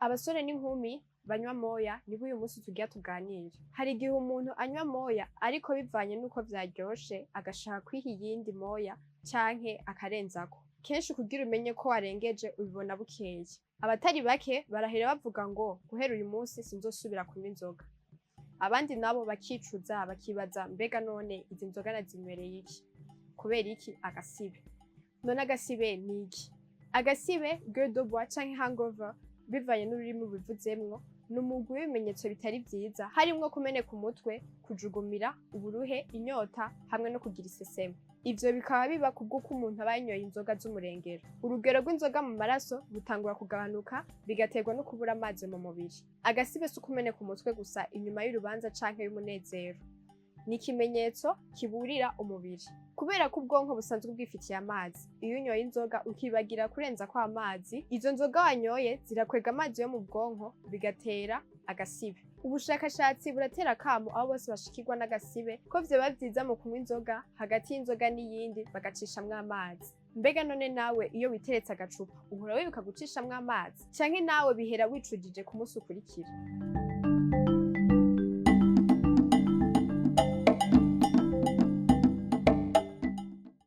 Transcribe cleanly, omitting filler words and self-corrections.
Abasore n'inkumi banywa moya nibo uyu munsi tugira tuganire. Hari igihe umuntu anywa moya ariko bivanye nuko vyaryoshe, agashaka kwiha iyindi moya canke akarenzako. Kenshi kugira umenye ko warengeje ubibona bukeye. Abatari bake barahera bavuga ngo guhera uyu munsi sinzosubira kunywa inzoga. Abandi nabo bakicuza, bakibaza: mbega none izi nzoga nazinywereye iki? Kubera iki? Agasibe. None agasibe ni iki? Agasibe, gueule de bois canke hangover, bivanye n'ururimi ubivuzemwo, ni umugwi w'ibimenyetso bitari vyiza, harimwo kumeneka umutwe, kujugumira, uburuhe, inyota hamwe no kugira iseseme. Ivyo bikaba biba kubw'uko umuntu aba yanyoye inzoga z'umurengero. Urugero rw'inzoga mu maraso rutangura kugabanuka, bigaterwa no kubura amazi mu mubiri. Agasibe si ukumeneka umutwe gusa inyuma y'urubanza canke y'umunezero. Ni ikimenyetso kiburira umubiri. Kubera ko ubwonko busanzwe bwifitiye amazi, iyo unyoye inzoga ukibagira kurenzako amazi, izo nzoga wanyoye zirakwega amazi yo mu bwonko, bigatera agasibe. Ubushakashatsi buratera akamo abo bose bashikirwa n'agasibe ko vyoba vyiza mu kunywa inzoga, hagati y'inzoga n'iyindi bagacishamwo amazi. Mbega none nawe iyo witeretse agacupa uhora wibuka gucishamwo amazi, canke nawe bihera wicujije ku munsi ukurikira?